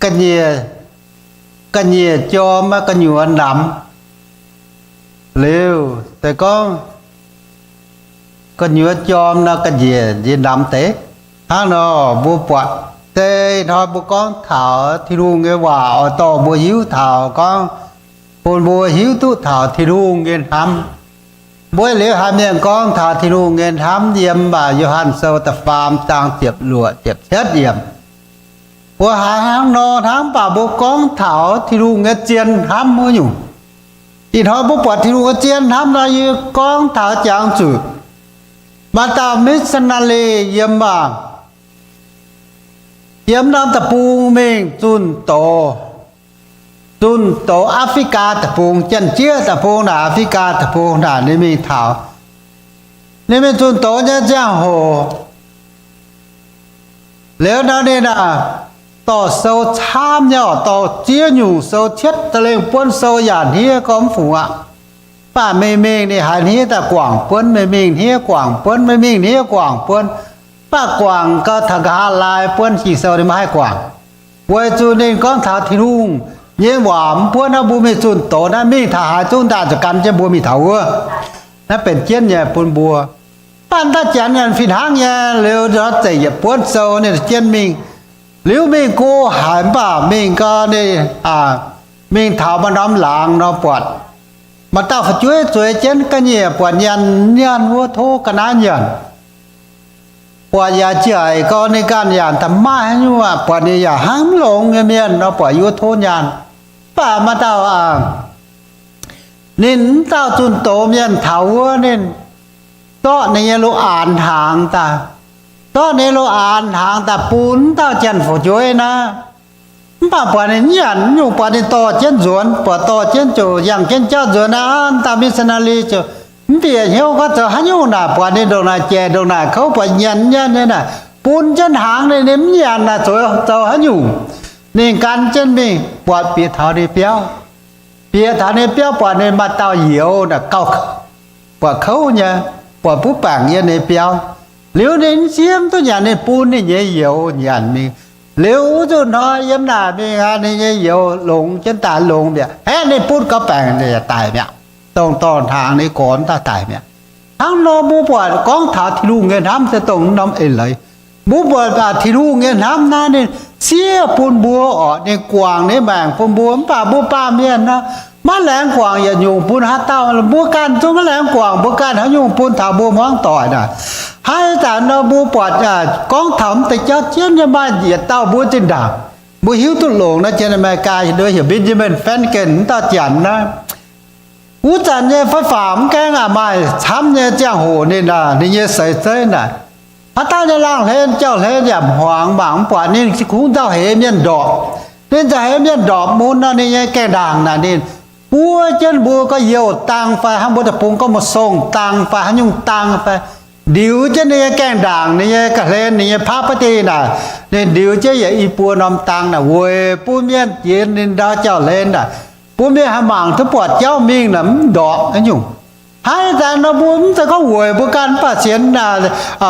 ga'nyiec, ga'nyiec jorm, gu'nyuoz ndamx. Liuz se gorngv gu'nyuoz jorm nor, ga'nyiec njiec ndamx deix. Hnangv nor mbuo buatc, se hnoi mbuo gorngv taux Tin-Hungh nyei waac oix dorh mbuo hiuv taux gorngv, bun mbuo hiuv duqv taux Tin-Hungh nyei hnamv. Mbuo liuz haiz mienh gorngv taux Tin-Hungh nyei hnamv yiem Yo^han Sou da'faam zaang ziepc luoqc, ziepc cietv yiemc. Mbuo haiz hnangv nor hnangv, mv baac mbuo gorngv taux Tin-Hungh nyei zien hnamv wuov nyungc. Ih hnoi mbuo buatc Tin-Hungh nyei zien hnamv nor, yie gorngv taux jangx zuqc maaih dauh missionary yiem, yiem norm deic-bung mingh zunh doz, zunh doz Africa deic-bung, Janx-Jieqv deic-bung naaic, Africa deic-bung naaic ninh mingh taux. Ninh mingh zunh doz nyei ziangh hoc, liuz nor ninh dorh sou camv nyei oc, dorh ziex nyungc sou cietv da'lengh buonv sou yaac hniev gormx fungc aqv. Mv baac mingh mingh ninh haiz hniev daaih guangc buonv, mingh mingh hniev guangc buonv, mingh mingh hniev guangc buonv. Mv baac guangc gau taux nqa'haav laai buonv Ging-Sou ninh maiv haih guangc, weic zuqc ninh gorngv taux Tin-Hungh nyei waac mv buonv naaiv, mbuo mingh zunh doz naaiv, mingh taux haaix zungv ndaangc zuqc gan jienv mbuo mingh taux wuov. Naaiv benx jienv nyei bun mbuo. Mv baac daaih Janx fih hnangv nyei, liuz nor zeic yietc buonv sou ninh jienv mingh. Liuz mingh go haic, mv baac mingh gau ninh mingh taux maaih norm laangz nor buatc maaih dauh fu'jueiv zueiz jienv ga'nyiec buatc nyanc nyanc wuov, tov ga'naaiv nyanc. Buatc yaac jaic gau, ninh ganh yaac da'maaih haaix nyungc aqv, buatc ninh yaac hnangv mv longx nyei mienh nor, buatc yie wuov tov nyaanh. Mv baac maaih dauh, ninh mv dauh zunh doz mienh taux wuov, ninh zorqv ninh nyei lo aanx hnaangx daaih, zorqv ninh nyei lo aanx hnaangx daaih bun mv dauh janx-fu'jueiv naaiv. Mv baac buatc ninh nyanc nyungc, buatc ninh dorh jienv nzuonx, buatc dorh jienv ziouc yangh jienv jauv nzuonx aqv. Mv dauh missionary ziouc mv bieqc hnyouv gorngv zoux haaix nyungc naaic, buatc ninh ndongc naaic jaic ndongc naaic kouv, buatc nyanc nyanc nyei naaic, bun jienv hnaangx ninh, ninh mv nyanc naaic, zoux, zoux haaix nyungc? Ninh gan jienv mingh buatc bieqc taux ninh biauv. Bieqc taux ninh biauv buatc ninh maaih dauh youz naaic gauh, buatc kouv nyei, buatc butv baengc yiem ninh biauv. Liuz ninh mv siev mv duqv nyanc, ninh bun ninh nyei youz nyanc mingh. Liuz wuov nzunc hnoi yiem naaic mingh aqv, ninh nyei youz longx jienv daaih, longx mi'aqv. Aeqv, ninh butv gau baengc ninh yaac daic mi'aqv. Dongh dorh hnaangx ninh gorx daaih daic mi'aqv. Hnangv nor mbuo buatc gorngv taux Tin-Hungh nyei hnamv se dongh norm eix leiz. Mbuo buatc baac Tin-Hungh nyei hnamv naaiv ninh siev bun mbuo oc, ninh guangc ninh maengc bun mbuo. Mv baac mbuo baamh mienh nor, maiv laengz guangc yietc nyungc bun haaix dauh. Mbuo ganh zungv maiv laengz guangc mbuo ganh haaix nyungc bun taux mbuo hmuangv doic naaic. Haaix zanc nor mbuo buatc gorngv taux mv deix jauv jienv nyei maaih yietc dauh mbuo zinh ndaangc mbuo hiuv duqv longx naaiv, jien America nduov heuc Benjamin Franklin wuov dauh janx naaiv. Wuov zanc nyei fai faaux mv gaengh aqc maaih camv nyei ziangh hoc ninh, ninh nyei seix zeiv naaic, haaix dauh nyei laangh hlen jauv-hlen yaac hmuangx mangc mv buatc, ninh kungx nzauh heix mienh ndorpc. Ninh nzauh heix mienh ndorpc mun nor, ninh nyei gaengh ndaangc naaic ninh buov jienv mbuo gorx-youz dang fai hnangv mbuo deic-bung gorngv mbuo song dang fai haaix nyungc dang fai, ndiux jienv ninh nyei gaengh ndaangc, ninh nyei ga'hlen, ninh nyei property naaic, ninh ndiux jienv yietc i buo norm dang naaic weic bun mienh jiex ninh ndau jauv-hlen naaic, bun mienh haih mangc duqv buatc jauv mingh naaic mv ndorpc haaix nyungc. Haaix zanc nor mbuo mv zeiz gorngv weic mbuo ganh mv baac sienx,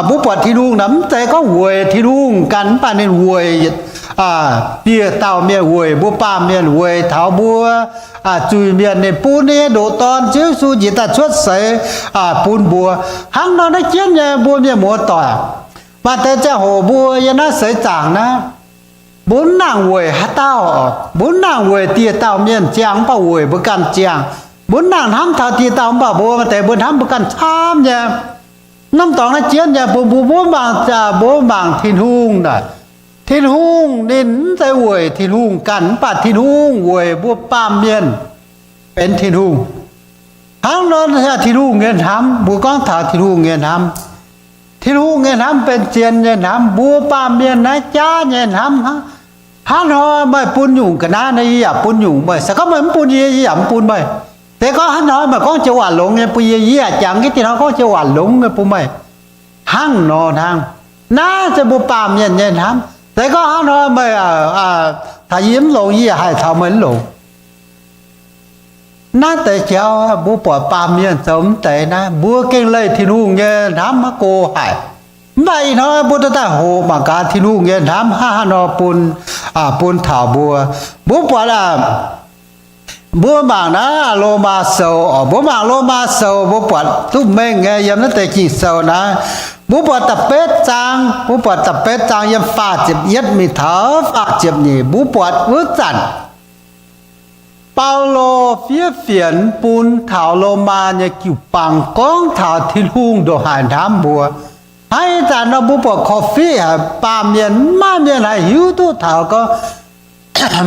mbuo buatc Tin-Hungh naaic mv zeiz gorngv weic Tin-Hungh ganh, mv baac ninh weic dieh dauh mienh, weic mbuo baamh mienh, weic taux mbuo zuiz-mienh, ninh bun ninh nyei ndoqc Dorn, Ziouv Yesu, njiec daaih cuotv seix bun mbuo. Hnangv nor naaiv jienv nyei mbuo mienh muoz-doic, maaih deix ziangh hoc mbuo yiem naaiv seix zaangc naaiv, mbuo mv nangc weic haaix dauh, mbuo mv nangc weic dieh dauh mienh ziangh, mv baac weic mbuo ganh ziangh. Mbuo mv nangc hnamv taux dieh dauh, mv baac mbuo maaih deix mbuo hnamv mbuo ganh camv nyei. Norm dorngx naaiv jienv nyei bun mbuo, mbuo mangc, mbuo mangc Tin-Hungh naaic. Tin-Hungh ninh mv zeiz weic Tin-Hungh ganh, mv baac Tin-Hungh weic mbuo baamh mienh benx Tin-Hungh. Hnangv nor, Tin-Hungh nyei hnamv, mbuo gorngv taux Tin-Hungh nyei hnamv. Tin-Hungh nyei hnamv benx zien nyei hnamv, mbuo baamh mienh naaiv jaav nyei hnamv hnangv. Hnangv hnoi meih bun nyungc ga'naaiv nor, yie yaac bun nyungc meih. Se gorngv meih mv bun yie, yie yaac mv bun meih. Se gorngv hnangv hnoi meih gorngv joux waac longx nyei bun yie, yie yaac jangx jienv dieh hnoi gorngv joux waac longx nyei bun meih. Hnangv nor hnangv. Naaiv se mbuo baamh mienh nyei hnamv. Se gorngv hnangv hnoi meih taux yie mv longx, yie yaac haih taux meih mv longx. Naaiv deix jauv mbuo buatc baamh mienh zoux mv deix naaiv, mbuo gengh leih Tin-Hungh nyei hnamv maiv go haic. Mv baac ih hnoi mbuo dorh daaih hoqc mangc gaax Tin-Hungh nyei hnamv hnangv haaix nor bun, bun taux mbuo. Mbuo buatc, mbuo mangc naaiv Lomaa Sou oc, mbuo mangc Lomaa Sou, mbuo buatc duqv mengh nyei yiem naaiv deix Ging-Sou naaiv. Mbuo buatc da'betv zaang, mbuo buatc da'betv zaang yiem faah ziepc yietv mingh taux faah ziepc nyeic, mbuo buatc wuov zanc Baulo fiev fienx bun taux Lomaa nyei jiu-baang gorngv taux Tin-Hungh ndongc haaix hnamv mbuo. Hnangv ih zanc nor mbuo buatc korv-fiqv haic, baamh mienh maiv maaih mienh haih hiuv duqv taux gorngv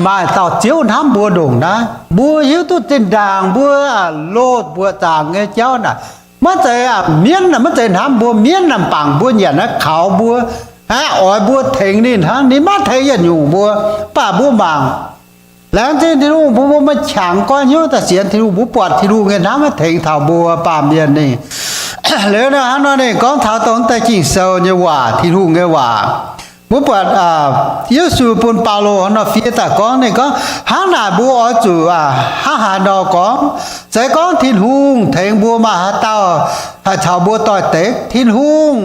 maaih dauh Ziouv hnamv mbuo ndongc naaiv. Mbuo hiuv duqv zinh ndaangc mbuo loz mbuoqc zaangc nyei jauv naaic, maiv zeiz mienv naaic, maiv zeiz hnamv mbuo, mienv naaic bangc mbuo, nyanc naaiv kaux mbuo, aqv, oix mbuo tengx ninh hnangv, ninh maiv tengx yietc nyungc mbuo. Mv baac mbuo mangc, laengz zingh Tin-Hungh bun mbuo maaih qangx goiv hnyouv daaih sienx Tin-Hungh, mbuo buatc Tin-Hungh nyei hnamv maiv tengx taux mbuo baamh mienh ninh. Liuz nor hnangv nor ninh gorngv taux dongh deix Ging-Sou nyei waac, Tin-Hungh nyei waac. Mbuo buatc Yesu bun Baulo hnangv nor fiev daaih gorngv, ninh gorngv, hnangv naaic mbuo oix zuqc hnangv haaix nor gorngv? Se gorngv Tin-Hungh tengx mbuo maaih haaix dauh haih caux mbuo doix-dekc? Tin-Hungh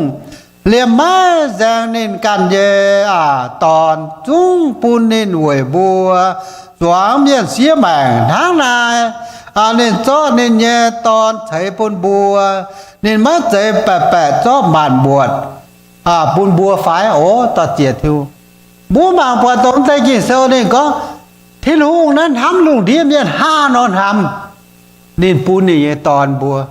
liemh maiv nzaeng ninh ganh nyei Dorn zungv bun ninh weic mbuo zuangx mienh siev maengc. Hnangv naaic, ninh zorqv ninh nyei Dorn ceix bun mbuo. Ninh maiv zeiz baeqc baeqc zorqv maanc muotc bun mbuo fai? Oc, dorh ziec Tin-Hungh. Mbuo mangc buatc dongh deix Ging-Sou ninh gorngv, Tin-Hungh naaiv hnamv lungh ndiev mienh hnangv nor hnamv, ninh bun ninh nyei Dorn mbuo.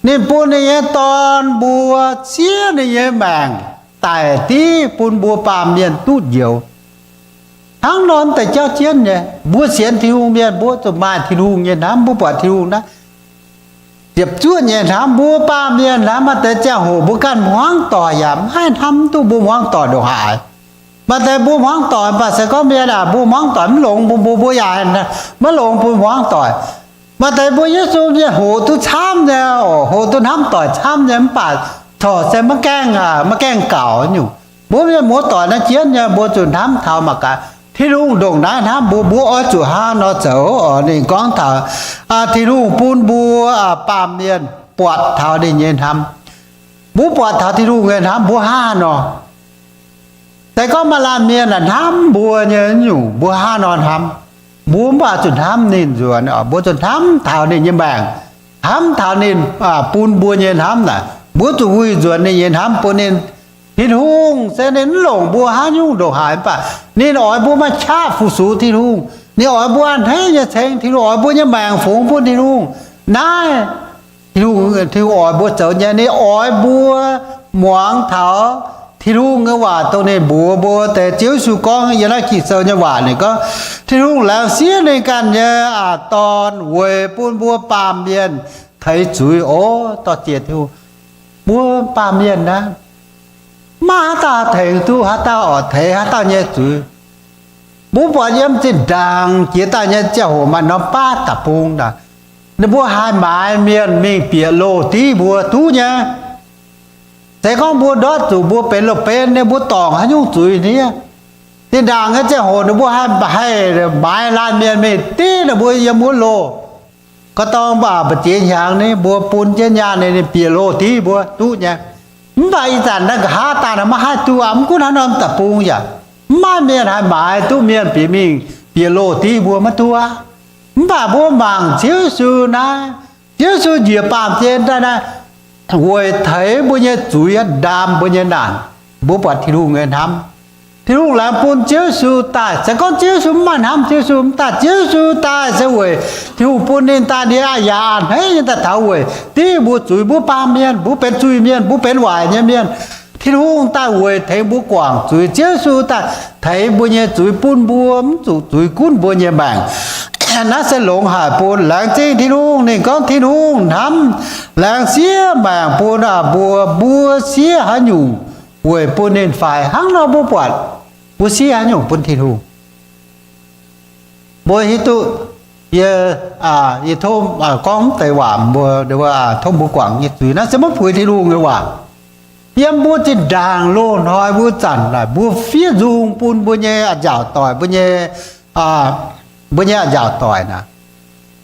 Ninh bun ninh nyei Dorn mbuo siev ninh nyei maengc daic div bun mbuo baamh mienh duqv njoux. Hnangv nor deix jauv jienv nyei, mbuo sienx Tin-Hungh mienh mbuo zuqc maaih Tin-Hungh nyei hnamv. Mbuo buatc Tin-Hungh naaiv ziepc zuoqv nyei hnamv, mbuo baamh mienh hnamv maaih deix ziangh hoc mbuo ganh hmuangv doic yaac maiv haih hnamv duqv mbuo hmuangv doic ndongc haaix. Maaih deix mbuo hmuangv doic, mv baac se gorngv mienh aac, mbuo hmuangv doic mv longx bun mbuo, mbuo yaac maiv longx bun hmuangv doic. Maaih deix mbuo Yesu mienh hoqc duqv camv nyei oc, hoqc duqv hnamv doic camv nyei, mv baac corc se maiv gaengh, maiv gaengh gaux nyungc. Mbuo mienh muoz doic naaiv jienv nyei, mbuo zuqc hnamv taux mangc gaax Tin-Hungh ndongc naaiv hnamv mbuo, mbuo oix zuqc hnangv nor zoux oc. Ninh gorngv taux Tin-Hungh bun mbuo baamh mienh buatc taux ninh nyei hnamv. Mbuo buatc taux Tin-Hungh nyei hnamv mbuo hnangv nor. Se gorngv maaih laanh mienh hnamv mbuo nyei nyungc, mbuo hnangv nor hnamv, mbuo mv baac zuqc hnamv ninh nzuonx, mbuo zuqc hnamv taux ninh nyei maengc, hnamv taux ninh bun mbuo nyei hnamv naaic, mbuo zuqc wuih nzuonx ninh nyei hnamv bun ninh. Tin-Hungh se ninh mv longc mbuo haaix nyungc ndongc haaix, mv baac ninh oix mbuo maaih qaqv fu-sux Tin-Hungh. Ninh oix mbuo a'hneiv nyei ceng Tin-Hungh, oix mbuo nyei maengc fungx bun Tin-Hungh. Naaiv Tin-Hungh oix mbuo zoux nyei, ninh oix mbuo muangx taux Tin-Hungh nyei waac dongh ninh mbuox mbuo deix. Ziouv Yesu gorngv yiem naaiv Ging-Sou nyei waac ninh gorngv, Tin-Hungh laengz siev ninh ganh nyei Dorn weic bun mbuo baamh mienh teix zuiz oc. Dorh ziec Tin-Hungh, mbuo baamh mienh naaiv, maiv maaih haaix dauh tengx duqv haaix dauh oc, teix haaix dauh nyei zuiz. Mbuo buatc yiem zinh ndaangc jiex daaih nyei ziangh hoc maaih norm baav deic-bung naaic, ninh mbuo haih maaiz mienh mingh bieqc loh div mbuo duqv nyei. Se gorngv mbuo ndortv zuqc mbuo benx loh-ben nyei, mbuo dorngc haaix nyungc zuiz hniev? Zinh ndaangc nyei ziangh hoc ninh mbuo haih, haih maaiz laanh mienh mingh div ninh mbuo yiem wuov loh. Ga'dorng mv baac mbu'ziex hnyangx ninh mbuo bun jienv nyaanh ninh, ninh bieqc loh div mbuo duqv nyei. Mv baac ih zanc naaiv nqa'haav daaih naaic maiv haih duqv aqv. Mv gunv haaix norm deic-bung yaac mv maaih mienh haih maaiz duqv mienh bieqc mingh bieqc loh div mbuo, maiv duqv aqv. Mv baac mbuo mangc Ziouv Yesu naaiv, Ziouv Yesu njiec baamh gen daaih naaiv, weic teix mbuo nyei zuiz, ndaam mbuo nyei naanc. Mbuo buatc Tin-Hungh nyei hnamv. Tin-Hungh laengz bun Ziouv Yesu daaih. Se gorngv Ziouv Yesu mv maaih hnamv, Ziouv Yesu mv daaih. Ziouv Yesu daaih se weic Tin-Hungh bun ninh daaih, ninh yaac a'hneiv nyei daaih taux weic div mbuo zuiz. Mbuo baamh mienh, mbuo benx zuiz-mienh, mbuo benx waaic nyei mienh. Tin-Hungh daaih weic tengx mbuo guangc zuiz. Ziouv Yesu daaih teix mbuo nyei zuiz bun mbuo mv zuqc zuiz gunv mbuo nyei maengc. Naaiv se longx haic bun. Laengz zingh Tin-Hungh. Ninh gorngv Tin-Hungh hnamv, laengz siev maengc bun mbuo. Mbuo siev haaix nyungc weic bun ninh fai? Hnangv nor mbuo buatc, mbuo siev haaix nyungc bun Tin-Hungh? Mbuo hiuv duqv, yie, yie tov gorngv mv deix waac, mbuo, tov mbuo guangc nyei zuiz. Naaiv se maiv puix Tin-Hungh nyei waac. Yiem mbuo zinh ndaangc loz-hnoi wuov zanc naaic, mbuo fiev nzung bun mbuo nyei a'nziaauc doic, mbuo nyei, mbuo nyei a'nziaauc doic naaic.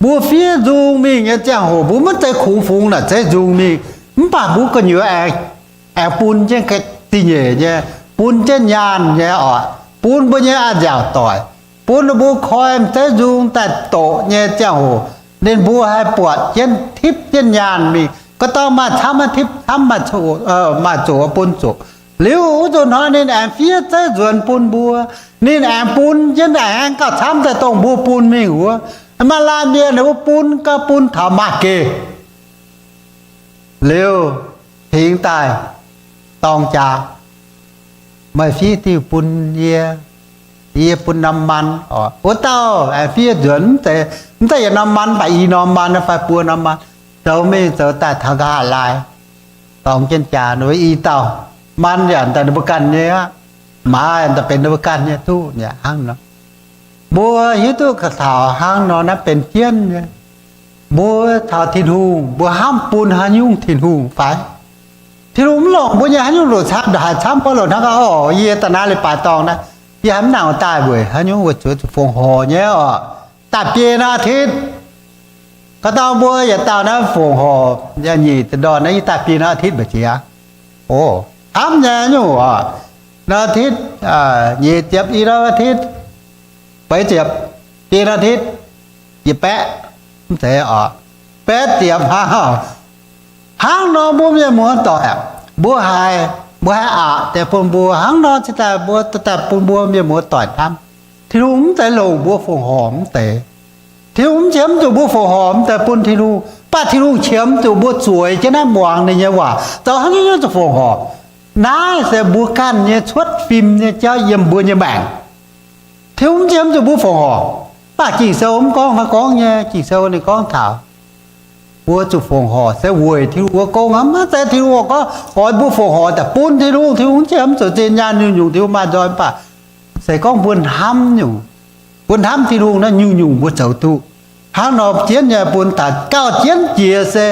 Mbuo fiev nzung mingh nyei ziangh hoc, mbuo maiv zeiz kungx fungx naaic zeiv nzung mingh, mv baac mbuo gu'nyuoz aengx aengx bun jienv zingh nyeic nyei, bun jienv nyaanh nyei oc, bun mbuo nyei a'nziaauc doic, bun ninh mbuo koi m'zeiv nzung daaih doqc nyei ziangh hoc, ninh mbuo haih buatc jienv tipv jienv nyaanh mingh. Gorngv dorngh maaih camv tipv camv, maaih zoqc bun zoqc. Liuz wuov nzunc hnoi ninh aengx fiev zeiv nzuonx bun mbuo. Ninh aengx bun jienv aengx gauh camv daaih dongh mbuo bun mingh wuov. Maaih laanh mienh ninh mbuo bun gauh bun taux maaih geh. Liuz tengx daaih dorng jaax, meih fiev diuh bun yie, yie bun norm man oc. Wuov dauh aengx fiev nzuonx, mv zeiz, mv zeiz yietc norm man, mv baac i norm man fai buo norm man, zoux mingh zoux daaih taux nqa'haav laai, dorng jienv jaax. Ninh mbuo i dauh, man yaac daaih ninh mbuo ganh nyei aqv, maaz daaih benx ninh mbuo ganh nyei duqv mi'aqv hnangv nor. Mbuo hiuv duqv taux hnangv nor naaiv benx jienv nyei. Mbuo taux Tin-Hungh, mbuo hnamv bun haaix nyungc Tin-Hungh fai? Tin-Hungh mv longc mbuo nyei haaix nyungc loc camv, ndongc haaix camv gorngv loc hnangv gorngv, Orv, yie daaih naaiv leiz-baaix dorngh naaiv, yie haaix mv nangc daaih weic haiz nyungc weic zuqc zuqc fongc horc nyei orqc. Daaih biei norm อาทิตย์, ga'dauh mbuo yietc dauh naaiv fongc horc nyic ziepc ndorn naaiv, yie daaih biei norm อาทิตย์ mbu'ziex aqv. Ov, hnamv nyei nyungc oc. Norm อาทิตย์, nyic ziepc, i norm อาทิตย์, feix ziepc, biei norm อาทิตย์, yietc baeqv, mv zeiz oc, baeqv ziepc hnangv. Hnangv nor mbuo mienh muoz-doic, mbuo haiz, mbuo haih aqc deix bun mbuo hnangv nor cingx daaih mbuo daaih bun mbuo mienh muoz-doic hnamv. Tin-Hungh mv zeiz longc mbuo fongc horc mv deix. Tin-Hungh mv qiemx zuqc mbuo fongc horc mv deix bun Tin-Hungh, mv baac Tin-Hungh qiemx zuqc mbuo zueiz jienv naaiv muangx ninh nyei waac, zoux haaix nyungc zuqc fongc horc. Naaiv se mbuo ganh nyei cuotv fim nyei jauv yiem mbuo nyei maengc. Tin-Hungh mv qiemx zuqc mbuo fongc horc. Mv baac Ging-Sou mv gorngv haaix gorngv nyei, Ging-Sou ninh gorngv taux mbuo zuqc fongc horc se weic Tin-Hungh wuov gong aqv. Maiv zeiz Tin-Hungh gorngv oix mbuo fongc horc daaih bun Tin-Hungh. Tin-Hungh mv qiemx zuqc zinh nyaanh nyungc-nyungc Tin-Hungh maaih nzoih, mv baac se gorngv mbuo hnamv nyungc, mbuo hnamv Tin-Hungh naaiv nyungc-nyungc mbuo zoux duqv. Hnangv nor jienv nyei bun taux gauh jienv jiex se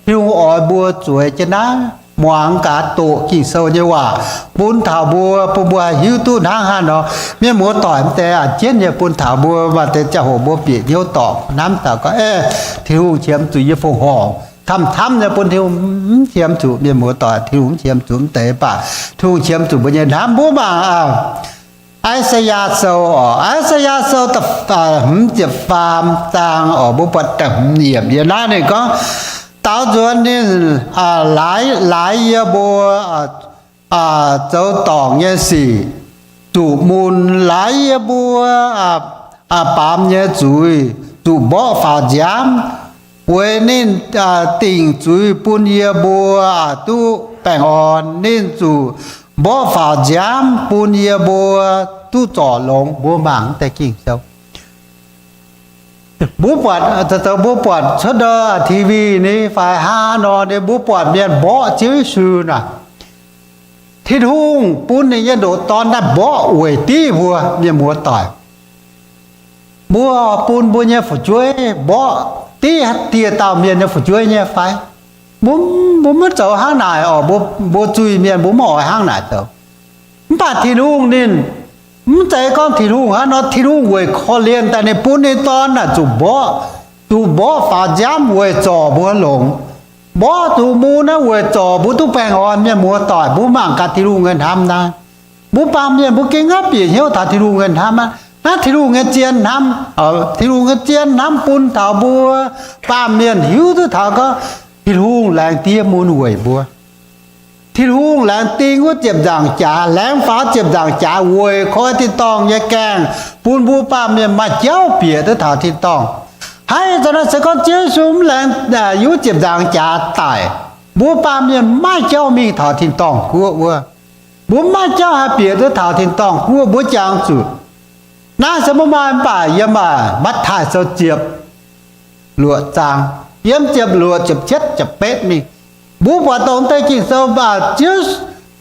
Tin-Hungh oix mbuo zueiz jienv naaiv muangx gaax doqc Ging-Sou nyei waac bun taux mbuo, bun mbuo haih hiuv duqv hnangv haaix nor. Mienh muoz-doic mv deix aqv, jienv nyei bun taux mbuo maaih deix ziangh hoc mbuo bieqc hnyouv dorngc hnamv taux gorngv, Eix, Tin-Hungh qiemx zuqc yie fongc horc camv-camv nyei bun Tin-Hungh. Mv qiemx zuqc, mienh muoz-doic, Tin-Hungh mv qiemx zuqc mv deix, mv baac Tin-Hungh qiemx zuqc mbuo nyei hnamv. Mbuo mangc I^saa^yaa Sou oc, I^saa^yaa Sou hmz ziepc faam zaang oc, mbuo buatc da'hmz yiemc yiem naaiv ninh gorngv, daaux nzuonx ninh laaix yie mbuo zoux dorngc nyei sic, zuqc mun, laaix yie mbuo baamz nyei zuiz zuqc mborqv faaux nziaamv, weic ninh dingc zuiz bun yie mbuo duqv baengh orn. Ninh zuqc mborqv faaux nziaamv bun yie mbuo duqv zorc longx. Mbuo mangc deix Ging-Sou, mbuo buatc, zoux mbuo buatc cuotv TV ni fai hnangv haaix nor ni, mbuo buatc mienh mborqv Ziouv Yesu naaic, Tin-Hungh bun ninh nyei ndoqc Dorn daaih mborqv weic div mbuo mienh muoz-doic. Mbuo bun mbuo nyei fu'jueiv mborqv div dieh dauh mienh nyei fu'jueiv nyei fai? Mbuo, mbuo maiv zoux hnangv naaic oc. Mbuo zuiz-mienh mbuo maiv oix hnangv naaic zoux. Mv baac Tin-Hungh ninh, mv zeiz gorngv Tin-Hungh hnangv nor, Tin-Hungh weic korv-lienh daaih ninh bun ninh Dorn naaic zuqc mborqv, zuqc mborqv faaux nziaamv weic zorc mbuo longx. Mborqv zuqc mun naaiv weic zorc mbuo duqv baengh orn. Mienh muoz-doic, mbuo mangc gaax Tin-Hungh nyei hnamv naaiv. Mbuo baamh mienh mbuo gengh maiv bieqc hnyouv taux Tin-Hungh nyei hnamv aqv. Naaiv Tin-Hungh nyei zien hnamv, Tin-Hungh nyei zien hnamv bun taux mbuo baamh mienh hiuv duqv taux gorngv Tin-Hungh laengz diev mun weic mbuo. Tin-Hungh laengz ding wuov ziepc nzaangc jaax, laengz faaux ziepc nzaangc jaax weic koi tin-dorngh nyei gaengh, bun mbuo baamh mienh maaih jauv bieqc duqv taux tin-dorngh. Hnangv naaiv se gorngv Ziouv Yesu mv laengz yiem wuov ziepc nzaangc jaax daic, mbuo baamh mienh maiv maaih jauv mingh taux tin-dorngh guoqv wuov. Mbuo maiv maaih jauv haih bieqc duqv taux tin-dorngh guoqv. Mbuo jangx zuqc naaiv se maiv maaih, mv baac yiem Matv^taai Sou ziepc luoqc zaang, yiem ziepc luoqc, ziepc cietv, ziepc betv mingh, mbuo buatc dongh deix Ging-Sou, Ziouv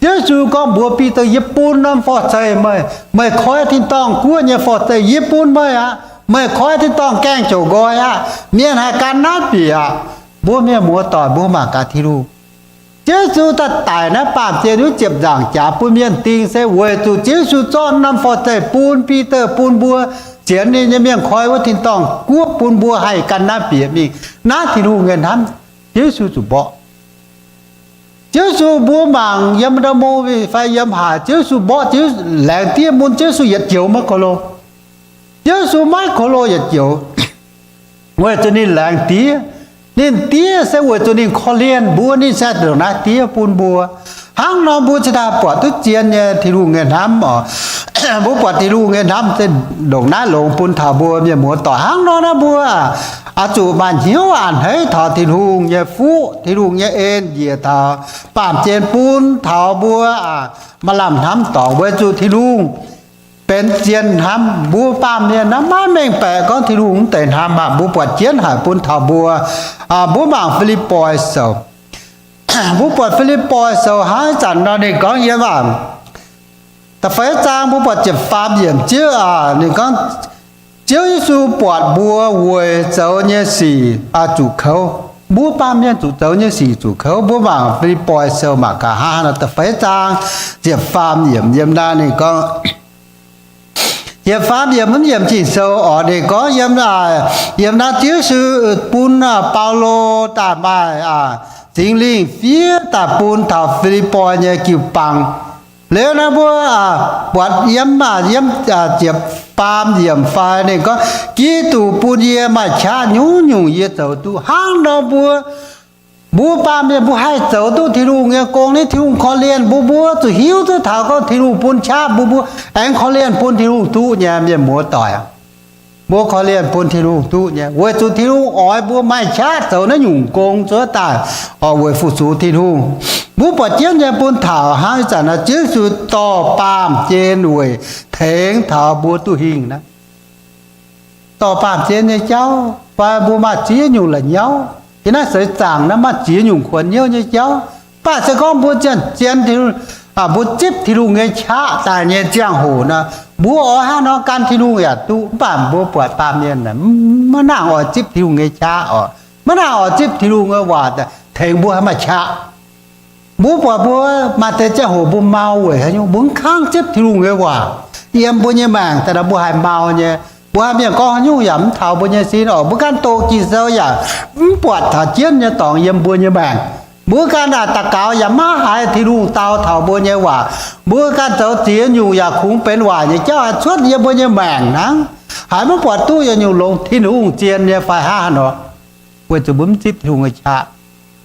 Yesu gorngv mbuox Bide, yie bun norm forv-zeih meih, meih koi tin-dorngh guoqv nyei forv-zeih yie bun meih aqv. Meih koi tin-dorngh gaengh ziouc nqoi aqv. Mienh haih gan naaiv bieqc aqv. Mbuo mienh muoz-doic, mbuo mangc gaax Tin-Hungh, Ziouv Yesu daaih daic naaiv baamh gen wuov ziepc nzaangc jaax bun mienh ding se weic zuqc Ziouv Yesu zorqv norm forv-zeih bun Bide, bun mbuo sienx ninh nyei mienh koi wuov tin-dorngh guoqv bun mbuo haih gan naaiv bieqc mingh. Naaiv Tin-Hungh nyei hnamv, Ziouv Yesu zuqc mborqv. Ziouv Yesu mbuo mangc yiem ndau mong fai yiem haaix, Ziouv Yesu mborqv, Ziouv laengz diev mun, Ziouv Yesu yietc joux maiv ko lo. Ziouv Yesu maiv ko lo yietc joux. Weic zuqc ninh laengz diev. Ninh diev se weic zuqc ninh korv-lienh mbuo, ninh se ndongc naaiv diev bun mbuo. Hnangv nor mbuo cingx daaih buatc duqv zien nyei Tin-Hungh nyei hnamv oc. Mbuo buatc Tin-Hungh nyei hnamv se ndongc naaiv longx bun taux mbuo mienh muoz-doic. Hnangv nor naaiv mbuo oix zuqc maaih hnyouv a'hneiv taux Tin-Hungh nyei fuqv, Tin-Hungh nyei en njiec taux baamh gen bun taux mbuo maaih lamh hnamv dorngc, weic zuqc Tin-Hungh benx zien hnamv. Mbuo baamh mienh naaiv maiv mengh baeqc gorngv Tin-Hungh mv deix hnamv aqv. Mbuo buatc jienv haic bun taux mbuo, mbuo mangc Fi^lipv^poi Sou. Mbuo buatc Fi^lipv^poi Sou hnangv ih zanc nor ninh gorngv yiem aac, da'feix zaang mbuo buatc ziepc faam yiemc, Ziouv, ninh gorngv, Ziouv Yesu buatc mbuo weic zoux nyei sic zuqc kouv. Mbuo baamh mienh zuqc zoux nyei sic zuqc kouv. Mbuo mangc Fi^lipv^poi Sou mangc gaax hnangv haaix nor, da'feix zaang ziepc faam yiemc yiem naaiv ninh gorngv, ziepc faam yiemc mv yiemc Ging-Sou oc, ninh gorngv yiem, yiem naaiv Ziouv Yesu bun Baulo daaih maaih Singx Lingh fiev daaih bun taux Fi^lipv^poi nyei jiu-baang. Liuz naaiv mbuo buatc yiem, yiem ziepc faam yiemc fai ninh gorngv, Giduc bun yie maaih qaqv nyungc-nyungc yie zoux duqv. Hnangv nor mbuo, mbuo baamh mienh mbuo haih zoux duqv Tin-Hungh nyei gong, ninh Tin-Hungh korv-lienh mbuo, mbuo zuqc hiuv duqv taux gorngv Tin-Hungh bun qaqv mbuo, mbuo aengx korv-lienh bun Tin-Hungh duqv nyei, mienh muoz-doic. Mbuo korv-lienh bun Tin-Hungh duqv nyei, weic zuqc Tin-Hungh oix mbuo maaih qaqv zoux naaiv nyungc gong zuov daaih, oc, weic fu-sux Tin-Hungh. Mbuo buatc jienv nyei bun taux hnangv ih zanc naaiv Ziouv Yesu dorh baamh gen weic tengx taux mbuo duqv hingh naaiv. Dorh baamh gen nyei jauv fai mbuo maaih ziex nyungc la'nyauv. Yiem naaiv seix zaangc naaiv maaih ziex nyungc kuonx hnyouv nyei jauv. Mv baac se gorngv mbuo zien, zien Tin-Hungh, mbuo zipv Tin-Hungh nyei qaqv daaih nyei ziangh hoc nor, mbuo oix haaix nor gan Tin-Hungh yaac duqv. Mv baac mbuo buatc baamh mienh maiv nangc oix zipv Tin-Hungh nyei qaqv oc, maiv nangc oix zipv Tin-Hungh nyei waac tengx mbuo haih maaih qaqv. Mbuo buatc mbuo maaih deix ziangh hoc mbuo mau weic haaix nyungc? Mbuo mv kangv zipv Tin-Hungh nyei waac, yiem mbuo nyei maengc daaih nor mbuo haih mau nyei. Mbuo haiz mienh gorngv haaix nyungc yaac mv taux mbuo nyei sin oc. Mbuo ganh doqc Ging-Sou yaac mv buatc taux jienv nyei dorngx yiem mbuo nyei maengc. Mbuo ganh aac daux gaux yaac maiv haiz Tin-Hungh dau taux mbuo nyei waac. Mbuo ganh zoux ziex nyungc yaac kungx benx waaic nyei jauv haiz cuotv yiem mbuo nyei maengc hnangv. Haiz maiv buatc duqv yietc nyungc longx Tin-Hungh zien nyei fai hnangv haaix nor. Weic zuqc mbuo mv zipv Tin-Hungh nyei qaqv.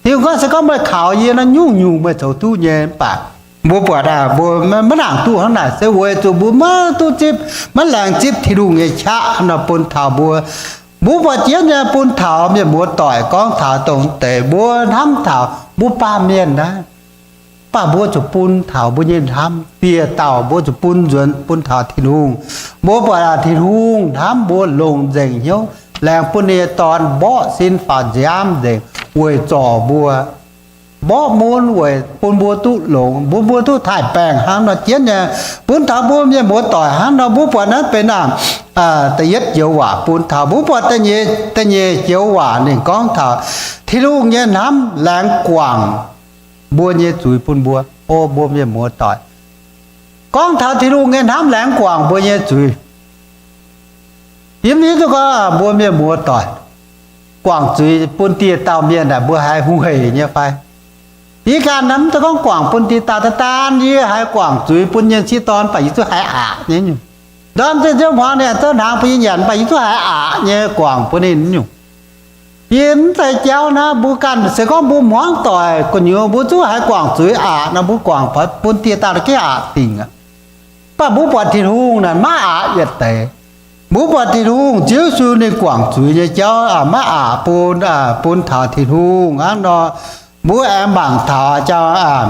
Tin-Hungh gorngv, se gorngv meih kaux yie nor, nyungc-nyungc meih zoux duqv nyei. Mv baac mbuo buatc aac, mbuo maiv nangc duqv hnangv naaic se weic zuqc mbuo maiv duqv zipv, maiv laengz zipv Tin-Hungh nyei qaqv nor bun taux mbuo. Mbuo buatc jienv nyei bun taux mienh muoz-doic gorngv taux dongh deix mbuo hnamv taux mbuo baamh mienh naaiv. Mv baac mbuo zuqc bun taux mbuo nyei hnamv dieh dauh, mbuo zuqc bun nzuonx bun taux Tin-Hungh. Mbuo buatc aac, Tin-Hungh hnamv mbuo longc nzengc hnyouv laengz bun ninh nyei Dorn mborqv sin faaux nziaamv nzengc weic zorc mbuo, mborqv mun weic bun mbuo duqv longx, bun mbuo duqv taaih baengh hnangv nor jienv nyei. Bun taux mbuo mienh muoz-doic hnangv nor, mbuo buatc naaiv benx aac, da'yietv joux waac bun taux. Mbuo buatc da'nyeic joux waac ninh gorngv taux Tin-Hungh nyei hnamv laengz guangc mbuo nyei zuiz bun mbuo. O mbuo mienh muoz-doic, gorngv taux Tin-Hungh nyei hnamv laengz guangc mbuo nyei zuiz, yie mv hiuv duqv gorngv mbuo mienh muoz-doic guangc zuiz bun dieh dauh mienh naaic mbuo haiz hungh heic nyei fai? Yie ganh naaiv mv zeiz gorngv guangc bun dieh dauh daaih daan, yie haiz guangc zuiz bun yie nyei sieqv dorn, mv baac yie zungv haiz aqc nyei nyungc. Ndorm zinh nziouv hmuangx ninh aengx zouv hnaangx bun yie nyanc, mv baac yie zungv haiz aqc nyei guangc bun ninh nyungc. Yie mv zeiz jauv naaiv, mbuo ganh se gorngv mbuo hmuangv doic gu'nyuoz mbuo zungv haiz guangc zuiz aqc nor, mbuo guangc bun dieh dauh naaic gengh aqc dingc aqv. Mv baac mbuo buatc Tin-Hungh naaic maiv aqc yietc deix. Mbuo buatc Tin-Hungh, Ziouv Yesu ninh guangc zuiz nyei jauv maiv aqc bun, bun taux Tin-Hungh hnangv nor. Mbuo aengx mangc taux jauv,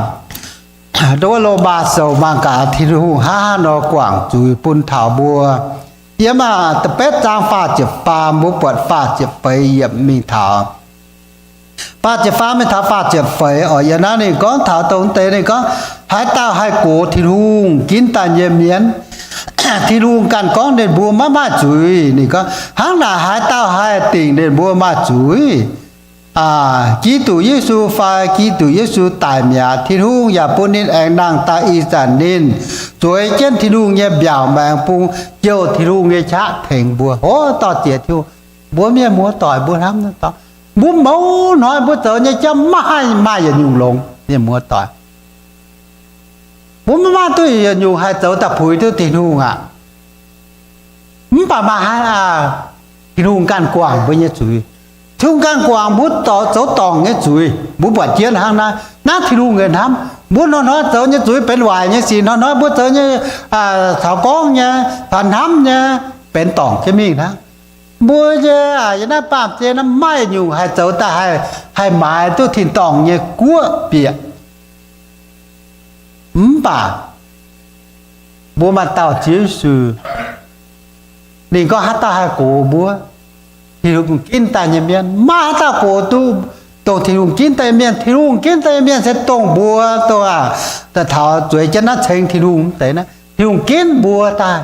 nduov Lomaa Sou mangc gaax Tin-Hungh hnangv haaix nor guangc zuiz bun taux mbuo. Yiem aac, da'betv zaang faah ziepc faam, mbuo buatc faah ziepc feix yiemc mingh taux. Faah ziepc faam mingh taux faah ziepc feix oc. Yiem naaiv ninh gorngv taux dongh deix, ninh gorngv, haaix dauh haih gox Tin-Hungh ginv daaih nyei mienh, Tin-Hungh ganh gorngv ninh mbuo maiv maaih zuiz. Ninh gorngv, hnangv naaic haaix dauh haih dingc ninh mbuo maaih zuiz? Giduc Yesu fai Giduc Yesu daic mi'aqv. Tin-Hungh yaac bun ninh aengx nangh daaih ih zanc ninh zueiz jienv Tin-Hungh nyei mbiaauc maengx bung, jouh Tin-Hungh nyei qaqv tengx mbuo. Ov, dorh ziex Tin-Hungh. Mbuo mienh muoz-doic mbuo hnamv naaiv dauh, mbuo mouz hnoi mbuo zoux nyei jauv maiv haih maaih yietc nyungc longx. mienh muoz-doic. Mbuo maiv maaih duqv yietc nyungc haih zoux daaih puix duqv Tin-Hungh aqv. Mv baac maaih haaix, Tin-Hungh ganh guangc mbuo nyei zuiz. Tin-Hungh ganh guangc mbuo zoux dorngc nyei zuiz. Mbuo buatc jienv hnangv naaiv, naaiv Tin-Hungh nyei hnamv. Mbuo hnoi-hnoi zoux nyei zuiz benx waaic nyei sic, hnoi-hnoi mbuo zoux nyei, caux gorngv nyei, caux hnamv nyei, benx dorngc jienv mingh hnangv. Mbuo nyei, yiem naaiv baamh gen naaiv maaih nyungc haih zoux daaih haih, haih maaiz duqv tin-dorngh nyei guoqv bieqc. Mv baac mbuo maaih dauh Ziouv Yesu, ninh gorngv haaix dauh haih gox mbuo? Tin-Hungh ginv daaih nyei mienh. Maaih haaix dauh gox duqv dongh Tin-Hungh ginv daaih nyei mienh? Tin-Hungh ginv daaih nyei mienh se dongh mbuo, dongh, taux zueiz jienv naaiv ceng Tin-Hungh deix naaiv, Tin-Hungh ginv mbuo daaih.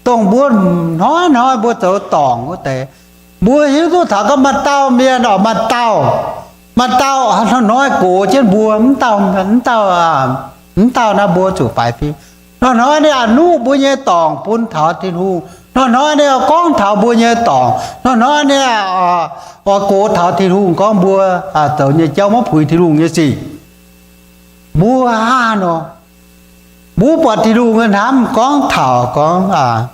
Dongh mbuo hnoi-hnoi mbuo zoux dorngc wuov deix, mbuo hiuv duqv taux gorngv maaih dauh mienh oc, maaih dauh, maaih dauh hnoi-hnoi gox jienv mbuo, mv dauh, mv dauh, mv dauh naaiv mbuo zuqc faix fim. Hnoi-hnoi ninh oix nuqv mbuo nyei dorngc bun taux Tin-Hungh. Hnoi-hnoi ninh oix gorngv taux mbuo nyei dorngc. Hnoi-hnoi ninh oix gox taux Tin-Hungh gorngv mbuo zoux nyei jauv maiv puix Tin-Hungh nyei sic. Mbuo hnangv nor, mbuo buatc Tin-Hungh nyei hnamv gorngv taux gorngv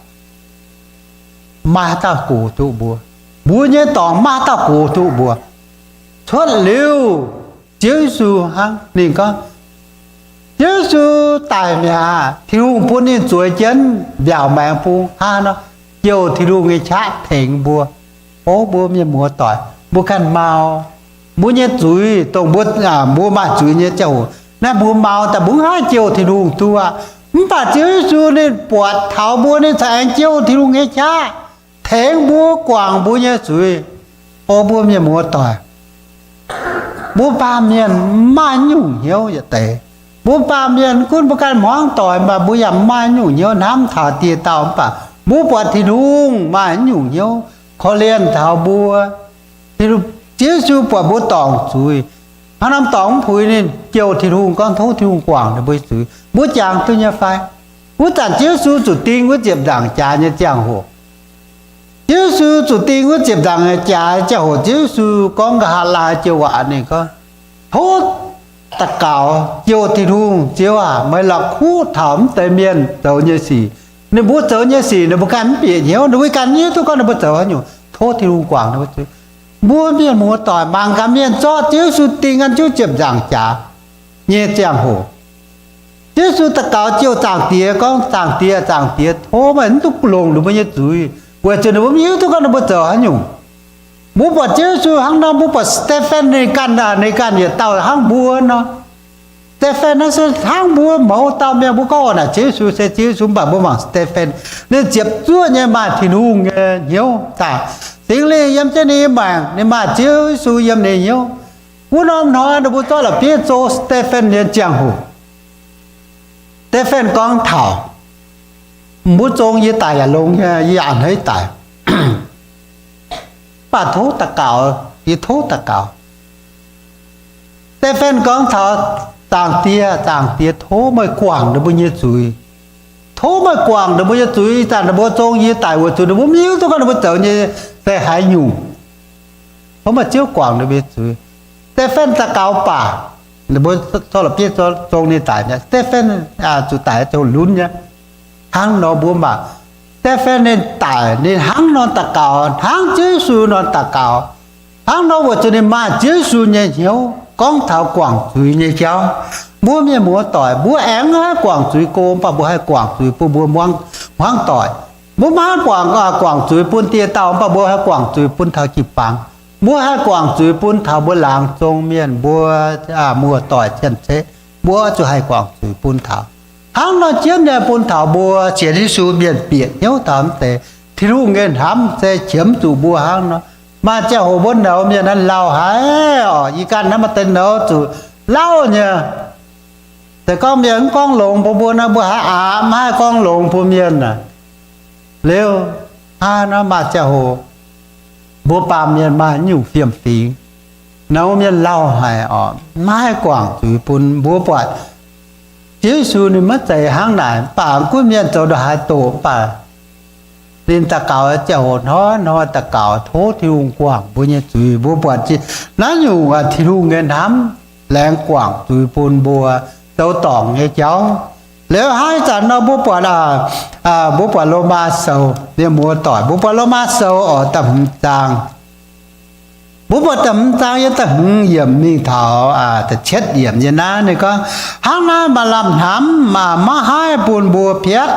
maaih haaix dauh gox duqv mbuo. Mbuo nyei dorngc maaih haaix dauh gox duqv mbuo. Cuotv liuz Ziouv Yesu hnangv. Ninh gorngv, Ziouv Yesu daic mi'aqv, Tin-Hungh bun ninh zueiz jienv mbiaauc maengx bung hnangv nor, jouh Tin-Hungh nyei qaqv tengx mbuo. O mbuo mienh muoz-doic, mbuo ganh mau mbuo nyei zuiz, dongh mbuo, mbuo maaih zuiz nyei ziangh hoc naaiv, mbuo mau daaih mbuo mv haih jouh Tin-Hungh duqv aqv. Mv baac Ziouv Yesu ninh buatc taux mbuo, ninh corc aengx jouh Tin-Hungh nyei qaqv tengx mbuo, guangc mbuo nyei zuiz. O mbuo mienh muoz-doic, mbuo baamh mienh maaih nyungc hnyouv yietc deix. Mbuo baamh mienh gunv mbuo ganh hmuangv doic, mv baac mbuo yaac maaih nyungc hnyouv hnamv taux dieh dauh. Mv baac mbuo buatc Tin-Hungh maaih nyungc hnyouv korv-lienh taux mbuo. Ziouv Yesu buatc mbuo dorngc zuiz, hnangv norm dorngc mv puix ninh, jouh Tin-Hungh gorngv tov Tin-Hungh guangc ninh mbuo zuiz. Mbuo jangx duqv nyei fai? Wuov zanc Ziouv Yesu zuqc ding wuov ziepc nzaangc jaax nyei ziangh hoc, Ziouv Yesu zuqc ding wuov ziepc nzaangc jaax ziangh hoc, Ziouv Yesu gorngv nqa'haav laai joux waac, ninh gorngv, tov daux gaux jouh Tin-Hungh, Ziouv aac, meih la'kuqv taux mv deix mienh zoux nyei sic. Ninh mbuo zoux nyei sic ninh mbuo ganh mv bieqc hnyouv, ninh mbuo ganh mv hiuv duqv gorngv ninh mbuo zoux haaix nyungc. Tov Tin-Hungh guangc ninh mbuo zuiz. Mbuo mienh muoz-doic, mangc gaax mienh zorqv Ziouv Yesu ding an jienv ziepc nzaangc jaax nyei ziangh hoc, Ziouv Yesu daux gaux jouh Zaangc Diex gorngv, Zaangc Diex, Zaangc Diex, tov meih mv dungx longc ninh mbuo nyei zuiz, weic zuqc ninh mbuo mv hiuv duqv gorngv ninh mbuo zoux haaix nyungc. Mbuo buatc Ziouv Yesu hnangv nor, mbuo buatc Stephen ninh ganh, ninh ganh yietc dauh hnangv mbuo nor. Stephen naaiv se hnangv mbuo mouz dauh mienh, mbuo gorngv naaic Ziouv Yesu se Ziouv Yesu, mv baac mbuo mangc Stephen, ninh ziepc zuoqv nyei maaih Tin-Hungh nyei hnyouv daaih. Singx Lingh yiem jienv ninh nyei maengc, ninh maaih Ziouv Yesu yiem ninh hnyouv. Wuov norm hnoi ninh mbuo zorqv la'bieiv zoux Stephen nyei ziangh hoc, Stephen gorngv taux, mbuo zong yie daic yaac longx nyei, yie a'hneiv daic, mv baac tov daux gaux, yie tov daux gaux. Stephen gorngv taux Zaangc Diex, Zaangc Diex, tov meih guangc ninh mbuo nyei zuiz. Tov meih guangc ninh mbuo nyei zuiz. Ih zanc ninh mbuo zong yie daic weic zuqc ninh mbuo mv hiuv duqv gorngv ninh mbuo zoux nyei se haaix nyungc. Tov meih Ziouv guangc ninh mbuo nyei zuiz. Stephen daux gaux baac, ninh mbuo zorqv la'bieiv zong ninh daic mi'aqv. Stephen zuqc daic ziouc lunx nyei. Hnangv nor mbuo mangc Stephen ninh daic, ninh hnangv nor daux gaux, hnangv Ziouv Yesu nor daux gaux. Hnangv nor weic zuqc ninh maaih Ziouv Yesu nyei hnyouv gorngv taux guangc zuiz nyei jauv. Mbuo mienh muoz-doic, mbuo aengx haih guangc zuiz go, mv baac mbuo haih guangc zuiz bun mbuo hmuangv doic. Mbuo maiv haih guangc, guangc zuiz bun dieh dauh, mv baac mbuo haih guangc zuiz bun taux jiu-baang. Mbuo haih guangc zuiz bun taux mbuo laangz zong mienh, mbuo muoz-doic cien-ceqv, mbuo zuqc haih guangc zuiz bun taux. Hnangv nor jienv nyei bun taux mbuo sienx Yesu mienh bieqc hnyouv taux mv deix Tin-Hungh nyei hnamv se qiemx zuqc mbuo hnangv nor. Maaih ziangh hoc mbuo nouz mienh naaiv lauh haic oc. Yie ganh naaiv maaih deix nouz zuqc lauh nyei. Se gorngv mienh mv gorngv longx bun mbuo nor, mbuo haiz aqc, maiv haih gorngv longx bun mienh aac. Liuz, hnangv naaiv maaih ziangh hoc mbuo baamh mienh maaih nyungc fiem-fingx, nouz mienh lauh haic oc, maiv haih guangc zuiz bun mbuo buatc. Ziouv Yesu ninh maiv zeiz hnangv naaic, mv baac gunv mienh zoux ndongc haaix doqc, mv baac ninh daux gaux ziangh hoc hnoi-hnoi daux gaux tov Tin-Hungh guangc mbuo nyei zuiz. Mbuo buatc naaiv nyungc Tin-Hungh nyei hnamv. laengz guangc zuiz bun mbuo zoux dorngc nyei jauv. Liuz hnangv ih zanc nor mbuo buatc, mbuo buatc Lomaa Sou, mienh muoz-doic, mbuo buatc Lomaa Sou oc, da'hmz zaang. Mbuo buatc da'hmz zaang yiem da'hmz yiemc mingh taux da'cietv yiemc nyei naaiv, ninh gorngv, hnangv naaiv maaih lamh hnamv maiv haih bun mbuo piatv,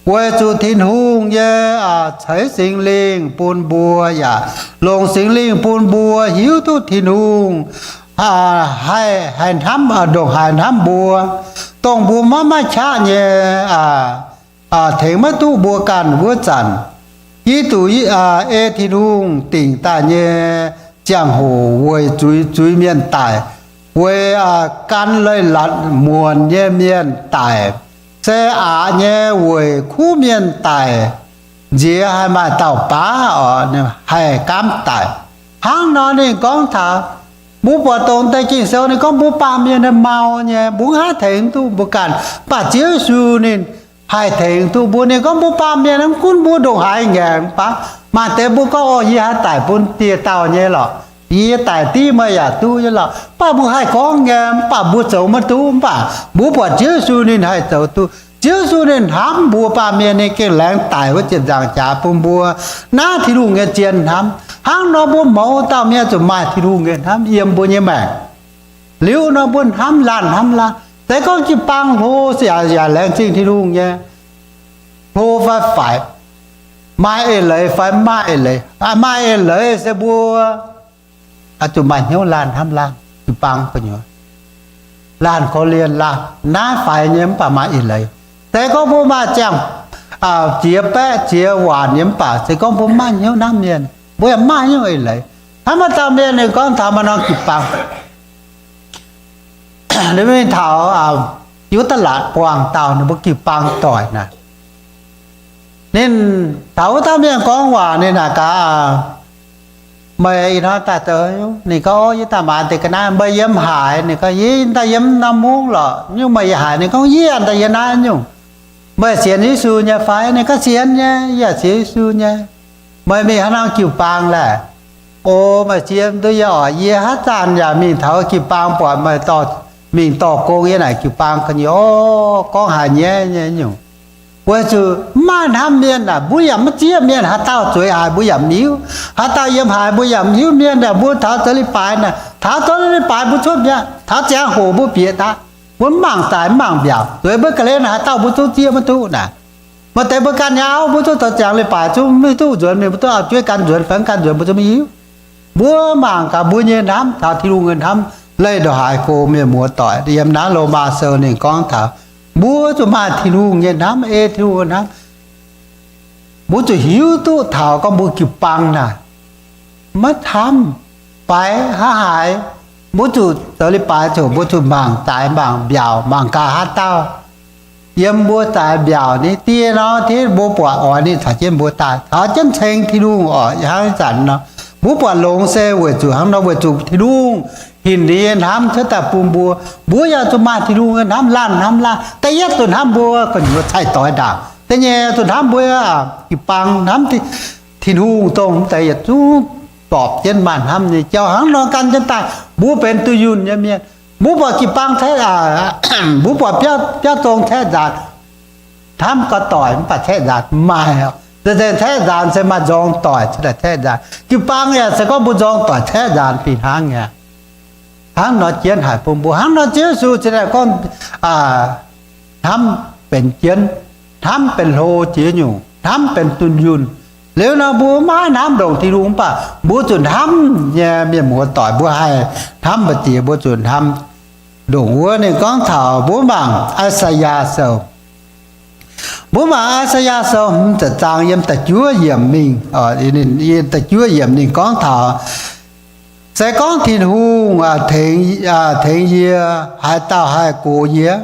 weic zuqc Tin-Hungh nyei ceix Singx Lingh bun mbuo yaac longc Singx Lingh bun mbuo hiuv duqv Tin-Hungh haih, haih hnamv, ndongc haaix hnamv mbuo, dongh mbuo maiv maaih qaqv nyei, tengx maiv duqv mbuo ganh wuov zanc. Giduc ei Tin-Hungh dingc daaih nyei ziangh hoc weic zuiz, zuiz mienh daic, weic gan leiz-latc muonc nyei mienh daic, se aqc nyei weic kuv mienh daic nziex haih maaih dauh baav oc, haih gaamv daic. Hnangv nor ninh gorngv taux, mbuo buatc dongh deix Ging-Sou ninh gorngv mbuo baamh mienh mau nyei, mbuo mv haih tengx duqv mbuo ganh. Mv baac Ziouv Yesu ninh haih tengx duqv mbuo. Ninh gorngv mbuo baamh mienh mv gunv mbuo ndongc haaix ngaengc mv baac, maaih deix mbuo gorngv, O, yie haih daic bun dieh dauh nyei lorqc, yie daic div meih yaac duqv nyei lorqc. Mv baac mbuo haih gorngv nyei, mv baac mbuo zoux maiv duqv. Mv baac mbuo buatc Ziouv Yesu ninh haih zoux duqv. Ziouv Yesu ninh hnamv mbuo baamh mienh, ninh gengh laengz daic wuov ziepc nzaangc jaax bun mbuo. Naaiv Tin-Hungh nyei zien hnamv. Hnangv nor mbuo mouz dauh mienh zuqc maaih Tin-Hungh nyei hnamv yiem mbuo nyei maengc. Liuz nor mbuo hnamv laanh hnamv laanh. Se gorngv jiu-baang hlo yaac, yaac laengz zingh Tin-Hungh nyei, hlo fai faix, maaih eix leiz fai mv maaih eix leiz. Maaih eix leiz se mbuo zuqc maaih hnyouv laanh hnamv laanh, jiu-baang gu'nyuoz, laanh korv-lienh laanh, naaiv faix nyei mv baac maaih eix leiz. Se gorngv mbuo maaih ziangh ziex baeqv ziex waanc nyei mv baac se gorngv mbuo mv maaih hnyouv hnamv mienh, mbuo yaac mv maaih hnyouv eix leiz. Hnamv maaih dauh mienh ninh gorngv taux maaih norm jiu-baang ninh mingh taux Yiuv^daa Laatc buangh dauh ninh mbuo jiu-baang doic naaic. Ninh taux wuov dauh mienh gorngv waac ninh naaic gaax, Meih ih hnoi daaih zoux haaix nyungc? Ninh gorngv, Yie daaih maaiz deix ga'naaiv. Meih yiem haaix? Ninh gorngv, Yie daaih yiem norm mungv lorqc. Nyungc meih yiem haaix? Ninh gorngv, Yie daaih yiem naaiv nyungc. Meih sienx Yesu nyei fai? Ninh gorngv, Sienx nyei, yie sienx Yesu nyei. Meih mingh haaix norm jiu-baang laeh? O, meih ziex duqv yie oc. Yie haaix zanc yaac mingh taux jiu-baang buatc meih dorh, mingh dorh gong yiem naaic jiu-baang gu'nyuoz. O, gorngv haiz nyaiv nyei nyungc. Weic zuqc mv maaih hnamv mienh aac, mbuo yaac maiv zieqv mienh. Haaix dauh zueiz haic mbuo yaac mv hiuv. Haaix dauh yiem haaix mbuo yaac mv hiuv. Mienh aah, mbuo taux zoux leiz-baaix naaic, taux zoux leiz-baaix mbuo cuotv mi'aqv. Taux ziangh hoc mbuo bieqc daaih, mbuo mv mangc zaaix mv mangc mbiaauc. Zueiz mbuo ga'hlen haaix dauh mbuo zungv zieqv maiv duqv naaic. Maaih deix mbuo ganh nyei auv mbuo zungv zoux ziangx leiz-baaix zungv maiv duqv nzuonx mingh, mbuo duqv zueiz gan nzuonx fai mv gan nzuonx mbuo zungv maiv hiuv. Mbuo mangc gaax mbuo nyei hnamv taux Tin-Hungh nyei hnamv leih ndongc haaix go, mienh muoz-doic. Yiem naaiv Lomaa Sou ninh gorngv taux mbuo zuqc maaih Tin-Hungh nyei hnamv, ei Tin-Hungh nyei hnamv. Mbuo zuqc hiuv duqv taux gorngv mbuo jiu-baang naaic maiv camv fai hnangv haaix. Mbuo zuqc zoux leiz-baaix ziouc mbuo zuqc mangc zaaix mangc mbiaauc, mangc gaax haaix dauh yiem mbuo zaaix mbiaauc nyei dieh nor, mbuo buatc oix ninh caux jienv mbuo daaih, caux jienv ceng Tin-Hungh oc. Hnangv ih zanc nor, mbuo buatc longx se weic zuqc hnangv nor, weic zuqc Tin-Hungh hinc ninh nyei hnamv cuotv daaih bun mbuo. Mbuo yaac zuqc maaih Tin-Hungh nyei hnamv, laanh hnamv laanh. Da'yietv zuqc hnamv mbuo gu'nyuoz caih doix ndaangc. Da'nyeic zuqc hnamv mbuo jiu-baang, hnamv Tin-Hungh dongh mv deix yietc zungv dorpc jienv maaih hnamv nyei jauv. Hnangv nor gan jienv daaih mbuo benx dunh yunh nyei mienh. Mbuo buatc jiu-baang caeqv, mbuo buatc biauv zong caeqv nzaanx, hnamv gau doic mv baac caeqv nzaanx maaih. Nzengc-nzengc caeqv nzaanx se maaih nzorng doic caeqv nzaanx. Jiu-baang yaac se gorngv mbuo nzorng doic caeqv nzaanx fih hnangv nyei. Hnangv nor jienv haic bun mbuo. Hnangv nor Ziouv Yesu cingx daaih gorngv hnamv benx jienv, hnamv benx hlo jiex nyungc, hnamv benx dunh yunh. Liuz nor mbuo maiv hnamv ndongc Tin-Hungh mv baac mbuo zuqc hnamv nyei, mienh muoz-doic, mbuo haih hnamv mbu'ziex mbuo zuqc hnamv. Ndongc wuov ninh gorngv taux mbuo mangc I^saa^yaa Sou. Mbuo mangc I^saa^yaa Sou hmz ziepc zaang yiem da'juov yiemc mingh, da'juov yiemc ninh gorngv taux, se gorngv Tin-Hungh tengx yie, haaix dauh haih gox yie?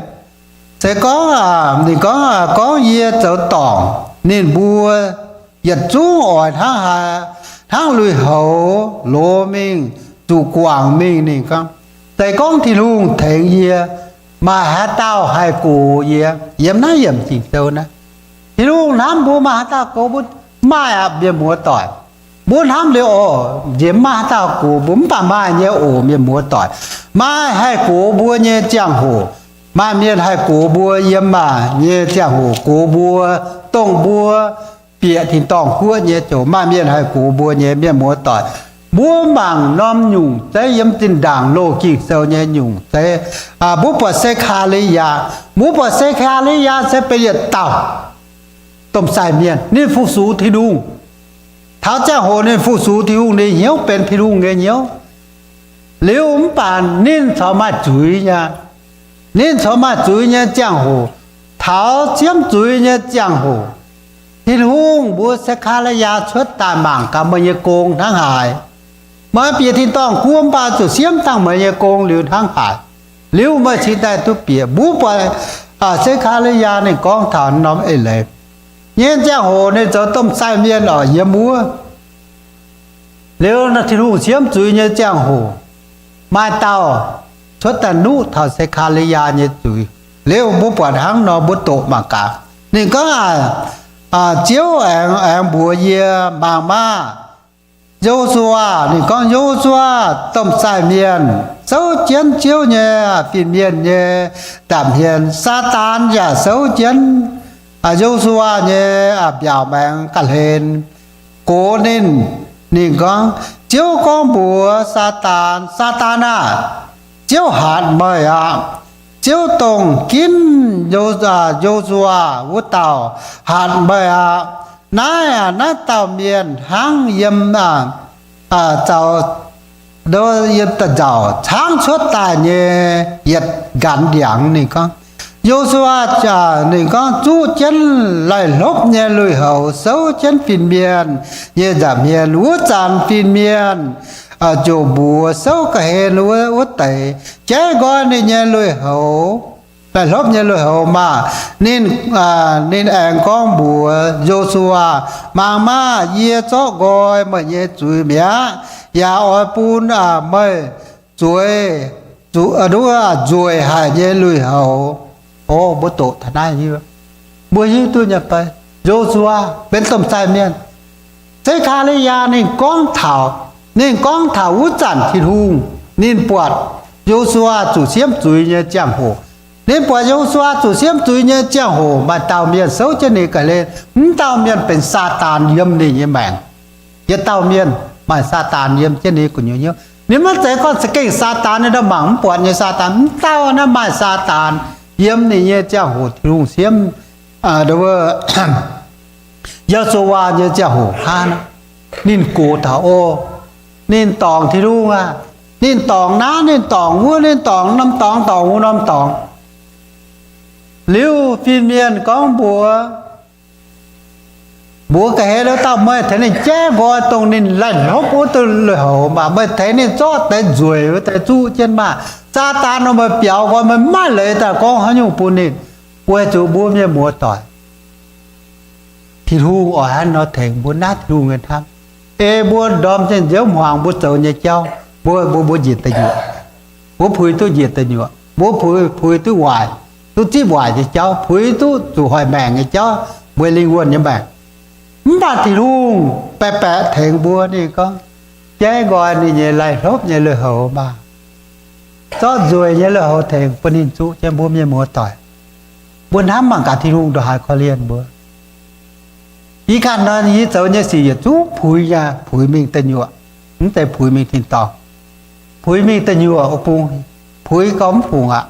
Se gorngv, ninh gorngv, gorngv yie zoux dorngc, ninh mbuo yietc zungv oix hnangv haaix, hnangv lui-houx loz mingh, zuqc guangc mingh. Ninh gorngv, se gorngv Tin-Hungh tengx yie, maaih haaix dauh haih gox yie? Yiem naaiv yiemc Ging-Sou naaiv, Tin-Hungh hnamv mbuo, maaih haaix dauh gox mbuo? Maaih aqv, mienh muoz-doic. Mbuo hnamv liuz oc, nziex mv maaih haaix dauh gox mbuo, mv baac maaih nyei oc, mienh muoz doic. Maaih haih gox mbuo nyei ziangh hoc. Maaih mienh haih gox mbuo yiem maaih nyei ziangh hoc, gox mbuo, dongh mbuo bieqc tin-dorngh guoqv nyei ziouc maaih mienh haih gox mbuo nyei, mienh muoz doic. Mbuo mangc norm nyungc zeiv yiem zinh ndaangc loz Ging-Sou nyei nyungc zeiv. Mbuo buatc Se^kaa^li^yaa, mbuo buatc Se^kaa^li^yaa se benx yietc dauh domh sai mienh, ninh fu-sux Tin-Hungh. Taux ziangh hoc ninh fu-sux Tin-Hungh, ninh hnyouv benx Tin-Hungh nyei hnyouv. Liuz mv baac ninh corc maaih zuiz nyei. Ninh corc maaih zuiz nyei ziangh hoc, taux siemv zuiz nyei ziangh hoc, Tin-Hungh mbuox Se^kaa^li^yaa, cuotv daaih mangc gaax meih nyei gong hnangv haaix. Meih bieqc tin-dorngh guoqv mv baac zuqc siemv dangh meih nyei gong liuz hnangv haaix, liuz meih cingx daaih duqv bieqc. Mbuo buatc Se^kaa^li^yaa ninh gorngv taux norm eix leiz nyei ziangh hoc, ninh zoux domh sai mienh oc, yiem wuov. Liuz Tin-Hungh siemv zuiz nyei ziangh hoc, maaih dauh cuotv daaih nuqv taux Se^kaa^li^yaa nyei zuiz. Liuz mbuo buatc hnangv nor, mbuo doqc mangc gaax. Ninh gorngv, Ziouv aengx, aengx mbuox yie, Mangc maah! Yo^su^waa, ninh gorngv, Yo^su^waa, domh sai mienh, souv jienv Ziouv nyei fin-mienh nyei nza'hmien. Saadaan yaac souv jienv Yo^su^waa nyei mbiaauc maengx ga'hlen gox ninh. Ninh gorngv, Ziouv gorngv mbuox Saadaan, Saadaan aah! Ziouv hatc meih aqv. Ziouv dongh ginv Yo, Yo^su^waa wuov dauh hatc meih aqv. Naaiv, naaiv dauh mienh hnangv yiem, zaux, yiem da'nzauc caangv cuotv daaih nyei yietc nqanx ndiangx. Ninh gorngv, Yo^su^waa, ninh gorngv, zuqv jienv laih hlopv nyei lui-houx, souv jienv fin-mienh nyei nza'hmien. Wuov zanc fin-mienh ziouc mbuox souv ga'hlen wuov, wuov deix, jaiv nqoi ninh nyei lui-houx, laih hlopv nyei lui-houx maah! Ninh, ninh aengx gorngv mbuox Yo^su^waa, Mangc maah! Yie zorqv nqoi meih nyei zuiz mi'aqv, yaac oix bun meih zueiz, nzueic haic nyei lui-houx. O, mbuo doqc taux naaiv hiuv, mbuo hiuv duqv nyei fai? Yo^su^waa benx domh sai mienh. Se^kaa^li^yaa ninh gorngv taux, ninh gorngv taux wuov zanc Tin-Hungh, ninh buatc Yo^su^waa zuqc siemv zuiz nyei ziangh hoc. Ninh buatc Yo^su^waa zuqc siemv zuiz nyei ziangh hoc, maaih dauh mienh souv jienv ninh ga'hlen. Mv dauh mienh benx Saadaan yiem ninh nyei maengc. Yietc dauh mienh maaih Saadaan yiem jienv ninh gu'nyuoz hnyouv. Ninh maiv zeiz gorngv za'gengh Saadaan ninh ndau mangc mv buatc nyei Saadaan. Mv dauh naaiv maaih Saadaan yiem ninh nyei ziangh hoc, Tin-Hungh siemv Yo^su^waa nyei ziangh hoc hnangv. Ninh gox taux o, ninh dorngc Tin-Hungh aqv. Ninh dorngc naaiv, ninh dorngc wuov, ninh dorngc norm dorngx, dorngc wuov norm dorngx. Liuz fin-mienh gorngv mbuox, mbuox ga'hlen wuov dauh, Meih tengx ninh jaiv nqoi dongh ninh laih hlopv wuov lui-houx maah! Meih tengx ninh zorqv deix nzueic wuov deix zuqv jienv maah! Saadaan nor, meih biaux nqoi, meih mv maaih leiz daaih gorngv haaix nyungc bun ninh. Weic zuqc mbuo mienh muoz-doic, Tin-Hungh oix hnangv nor tengx mbuo naaiv Tin-Hungh nyei hnamv. Ei mbuo ndorm zinh nziouv hmuangx mbuo zoux nyei jauv, mbuo, mbuo, mbuo njiec deic nyuoqc, mbuo puix duqv njiec deic nyuoqc, mbuo puix, puix duqv waaic, duqv zipv waaic nyei jauv, puix duqv zuqc hoic maengc nyei jauv, weic lingh wuonh nyei maengc. Mv baac Tin-Hungh baeqc baeqc tengx mbuo, ninh gorngv, Jaiv nqoi ninh nyei laih hlopv nyei lui-houx maah! Zorqv nzueic nyei lui-houx tengx bun ninh zuqv jienv. Mbuo mienh muoz-doic, mbuo hnamv mangc gaax Tin-Hungh ndongc haaix korv-lienh mbuo. Yie ganh nor, yie zoux nyei sic yietc zungv puix nyei, puix mingh deic nyuoqc, mv zeiz puix mingh tin-dorngh. Puix mingh deic nyuoqc bung, puix gau mv fungc aqv.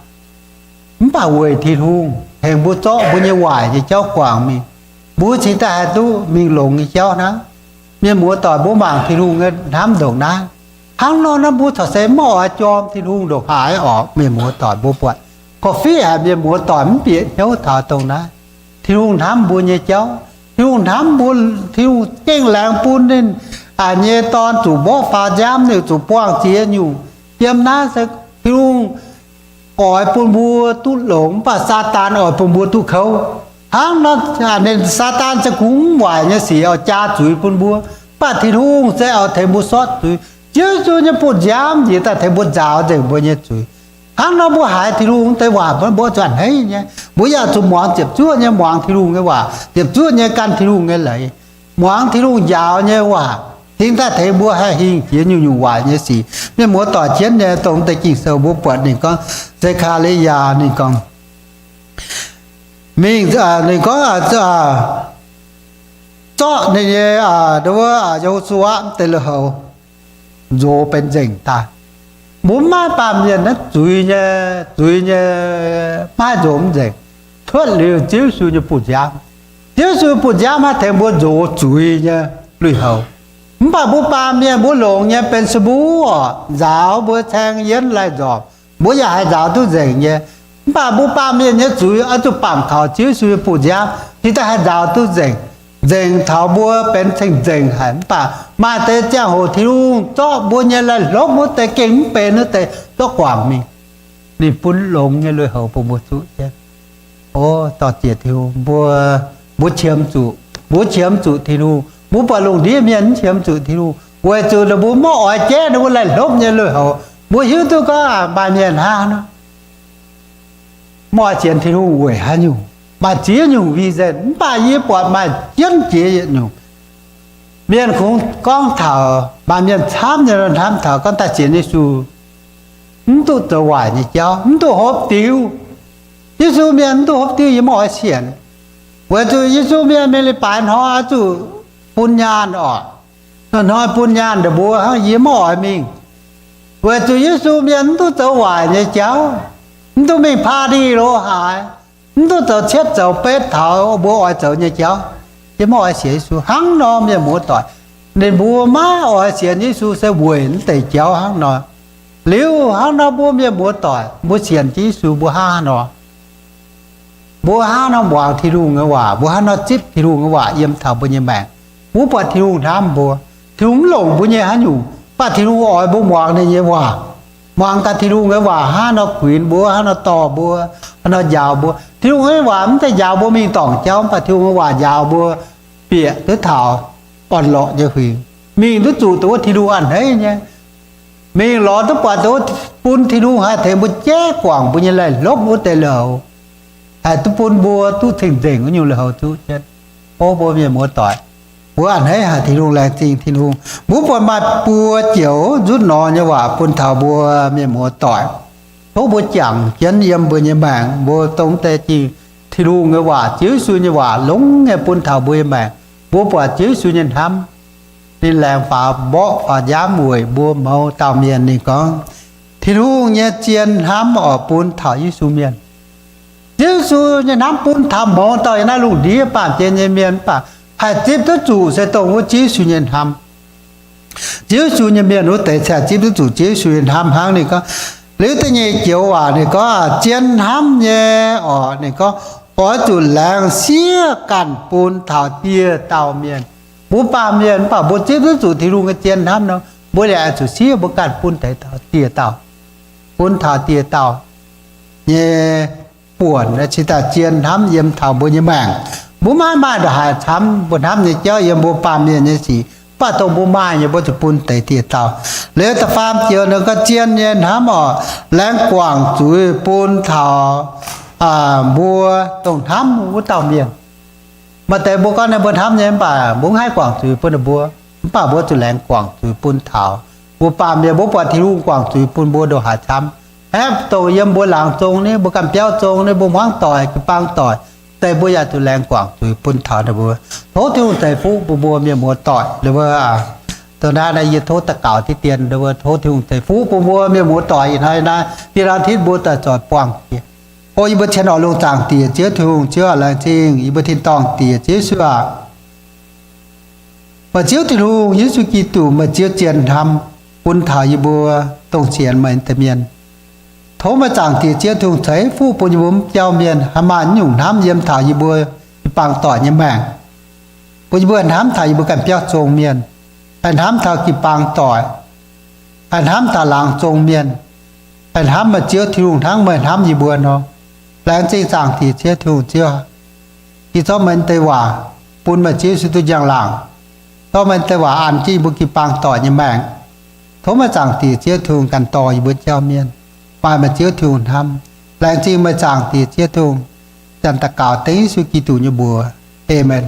Mv baac weic Tin-Hungh tengx mbuo zorqv mbuo nyei waaic nyei jauv guangc mingh, mbuo cingx daaih haih duqv mingh longx nyei jauv hnangv. Mienh muoz-doic, mbuo mangc Tin-Hungh nyei hnamv ndongc naaiv. Hnangv nor naaiv mbuo corc se maiv oix jorm Tin-Hungh ndongc haaix orqc. Mienh muoz-doic, mbuo buatc korv-fiqv haic mienh muoz-doic mv bieqc hnyouv taux dongh naaiv. Tin-Hungh hnamv mbuo nyei jauv, Tin-Hungh hnamv mbuo, Tin-Hungh gengh laengz bun ninh nyei Dorn zuqc mborqv faaux nziaamv, ninh zuqc buangh ziex nyungc. Yiem naaiv se Tin-Hungh oix bun mbuo duqv longx, mv baac Saadaan oix bun mbuo duqv kouv. Hnangv nor, ninh Saadaan se kungx mv waaic nyei sic oix jaa zuiz bun mbuo, mv baac Tin-Hungh se oix tengx mbuo sortv zuiz. Ziouv Yesu nyei buoz-nziaamv njiec daaih tengx mbuo nzaaux nzengc mbuo nyei zuiz. Hnangv nor mbuo haiz Tin-Hungh deix waac mbuo zuqc a'hneiv nyei. Mbuo yaac zuqc muangx ziepc zuoqv nyei, muangx Tin-Hungh nyei waac, ziepc zuoqv nyei gan Tin-Hungh nyei leiz, muangx Tin-Hungh njaaux nyei waac. Cingx daaih tengx mbuo haih hingh jiex nyungc-nyungc waaic nyei sic. Mienh muoz-doic jienv nyei, dongh deix Ging-Sou mbuo buatc ninh gorngv, Ze^kaa^li^yaa ninh gorngv, mingh, ninh gorngv, zorqv ninh nyei, wuov, Ye^ho^su^waa deix lui-houx nzox benx nzengc daaih. Mbuo maiv baamh mienh naaiv zuiz nyei, zuiz nyei, maiv haih nzox mv nzengc. Cuotv liuz Ziouv Yesu nyei bun nziaamv, Ziouv Yesu bun nziaamv haih tengx mbuo nzox zuiz nyei lui-houx. Mv baac mbuo baamh mienh mbuo longx nyei benx sou mbuv oc, nzaaux mbuo caeng yienv lai-nzormc, mbuo yaac haih nzaaux duqv nzengc nyei. Mv baac mbuo baamh mienh nyei zuiz oix zuqc bangc kaux Ziouv Yesu nyei bun nziaamv, cingx daaih haih nzaaux duqv nzengc, nzengc taux mbuo benx cing-nzengc haic. Mv baac maaih deix ziangh hoc Tin-Hungh zorqv mbuo nyei lai-hlopv wuov deix gengh mv benx wuov deix zorqv guangc mingh. Ninh bun longx nyei lui-houx bun mbuo zuqv jienv. O, dorh ziec Tin-Hungh, mbuo, mbuo qiemx zuqc, mbuo qiemx zuqc Tin-Hungh. Mbuo buatc lungh ndiev mienh mv qiemx zuqc Tin-Hungh weic zuqc ninh mbuo maiv oix jaiv ninh mbuo lai-hlopv nyei lui-houx. Mbuo hiuv duqv gorngv maaih mienh hnangv nor maiv oix sienx Tin-Hungh weic haaix nyungc, maaih ziex nyungc reason, mv baac yie buatc maaih jienv jiex yietc nyungc. Mienh kungx gorngv taux, maaih mienh camv nyei hnamv taux gorngv daaih sienx Yesu mv duqv zoux waaic nyei jauv, mv duqv hopv diuv. Yesu mienh mv duqv hopv diuv yie maiv oix sienx, weic zuqc Yesu mienh mingh leiz-baaix hnoi oix zuqc bun nyaanh oc. Hnoi-hnoi bun nyaanh ndongc mbuo hnangv, yie maiv oix mingh, weic zuqc Yesu mienh mv duqv zoux waaic nyei jauv, mv duqv mingh party lo haaix, mv duqv zoux cietv zoux betv taux mbuo oix zoux nyei jauv. Yie maiv oix sienx Yesu hnangv nor, mienh muoz-doic. Ninh mbuo maiv oix sienx Yesu se weic naaiv deix jauv hnangv nor. Liuz hnangv nor mbuo mienh muoz-doic, mbuo sienx jienv Yesu mbuo hnangv haaix nor? Mbuo hnangv haaix nor muangx Tin-Hungh nyei waac? Mbuo hnangv haaix nor zipv Tin-Hungh nyei waac yiem taux mbuo nyei maengc? Mbuo buatc Tin-Hungh hnamv mbuo. Tin-Hungh mv longc mbuo nyei haaix nyungc, mv baac Tin-Hungh oix mbuo muangx ninh nyei waac. Muangx gaax Tin-Hungh nyei waac hnangv haaix nor kuinx mbuo, hnangv haaix nor dorh mbuo, hnangv haaix nor njaaux mbuo. Tin-Hungh nyei waac mv zeiz njaaux mbuo mingh dorngc jauv, mv baac Tin-Hungh nyei waac njaaux mbuo bieqc duqv taux orn-lorqc nyei huingx, mingh duqv zuqc dongh wuov Tin-Hungh a'hneiv nyei, mingh lorz duqv buatc dongh wuov bun Tin-Hungh haih tengx mbuo jaiv guangc mbuo nyei lai-hlopv wuov deix lui-houx, haih duqv bun mbuo duqv cing-nzengc wuov nyungc lui-houx zuqv jienv. O mbuo mienh muoz-doic, mbuo a'hneiv haic Tin-Hungh, laengz zingh Tin-Hungh. Mbuo buatc maaih buo joux nzutv nor nyei waac bun taux mbuo mienh muoz-doic. Tov mbuo jangx jienv yiem mbuo nyei maengc, mbuo dongh deix jingh Tin-Hungh nyei waac, Ziouv Yesu nyei waac longx nyei bun taux mbuo nyei maengc. Mbuo buatc Ziouv Yesu nyei hnamv, ninh laengz faaux mborqv faaux nziaamv weic mbuo mouz dauh mienh. Ninh gorngv, Tin-Hungh nyei zien hnamv oc bun taux Yesu mienh. Ziouv Yesu nyei hnamv bun taux mouz dauh yiem naaiv lungh ndiev baamh gen nyei mienh, mv baac haih zipv duqv zuqc se dongh wuov Ziouv Yesu nyei hnamv. Ziouv Yesu nyei mienh wuov deix se haih zipv duqv zuqc Ziouv Yesu nyei hnamv hnangv. Ninh gorngv, liuz da'nyeic joux waac ninh gorngv, zien hnamv nyei oc, ninh gorngv, oix zuqc laengz siev ganh bun taux dieh dauh mienh. Mbuo baamh mienh mv baac mbuo zipv duqv zuqc Tin-Hungh nyei zien hnamv nor, mbuo yaac oix zuqc siev mbuo ganh bun deix taux dieh dauh, bun taux dieh dauh nyei buonc, cingx daaih zien hnamv yiem taux mbuo nyei maengc. Mbuo maiv maaih ndongc haaix camv mbuo hnamv nyei jauv yiem mbuo baamh mienh nyei sic, mv baac dongh mbuo maaih nyei mbuo zuqc bun deix dieh dauh. Liuz da'faam joux ninh gorngv, zien nyei hnamv oc, laengz guangc zuiz bun taux mbuo dongh hnamv wuov dauh mienh. Maaih deix mbuo gorngv ninh mbuo hnamv nyei, mv baac mbuo mv haih guangc zuiz bun ninh mbuo. Mv baac mbuo zuqc laengz guangc zuiz bun taux mbuo baamh mienh. Mbuo buatc Tin-Hungh guangc zuiz bun mbuo ndongc haaix camv? Aeqv, dongh yiem mbuo laangz zong ni, mbuo ganh biauv zong ni, mbuo hmuangv doic, jiu-baang doic, deix mbuo yaac zuqc laengz guangc zuiz bun taux ninh mbuo. Tov Tin-Hungh ceix fuqv bun mbuo mienh muoz-doic. Liuz, dongh naaiv yie tov daux gaux diqv dien, tov Tin-Hungh ceix fuqv bun mbuo mienh muoz-doic. Ih hnoi naaiv, dieh hnoi hitv mbuo daaih zoux buangh jiex. O yie mbuo cien oix longx, Zaangc Diex Ziouv Tin-Hungh, Ziouv aac, laengz zingh yie mbuo tin-dorngh Diex Ziouv Yesu aac. Meih Ziouv Tin-Hungh, Yesu Giduc, meih Ziouv zien hnamv bun taux yie mbuo dongh sienx meih deix mienh. Tov meih Zaangc Diex Ziouv Tin-Hungh ceix fuqv bun yie mbuo mv jauv mienh haih maaih nyungc hnamv yiem taux yie mbuo jiu-baang doic nyei maengc, bun yie mbuo hnamv taux yie mbuo ganh biauv zong mienh, haih hnamv taux jiu-baang doic, haih hnamv taux laangz zong mienh, haih hnamv meih Ziouv Tin-Hungh hnangv meih hnamv yie mbuo nor. Laengz zingh Zaangc Diex Ziouv Tin-Hungh Ziouv. Yie zorqv meih deix waac bun meih Ziouv Yesu duqv njang-laangc. Zorqv meih deix waac an jienv yie mbuo jiu-baang doic nyei maengc. Tov meih Zaangc Diex Ziouv Tin-Hungh ganh dorh yie mbuo jauv mienh. Maaih meih Ziouv Tin-Hungh hnamv. Laengz zingh meih Zaangc Diex Ziouv Tin-Hungh. Zanc daux gaux dengv Yesu Giduc nyei mbuox. Aamen.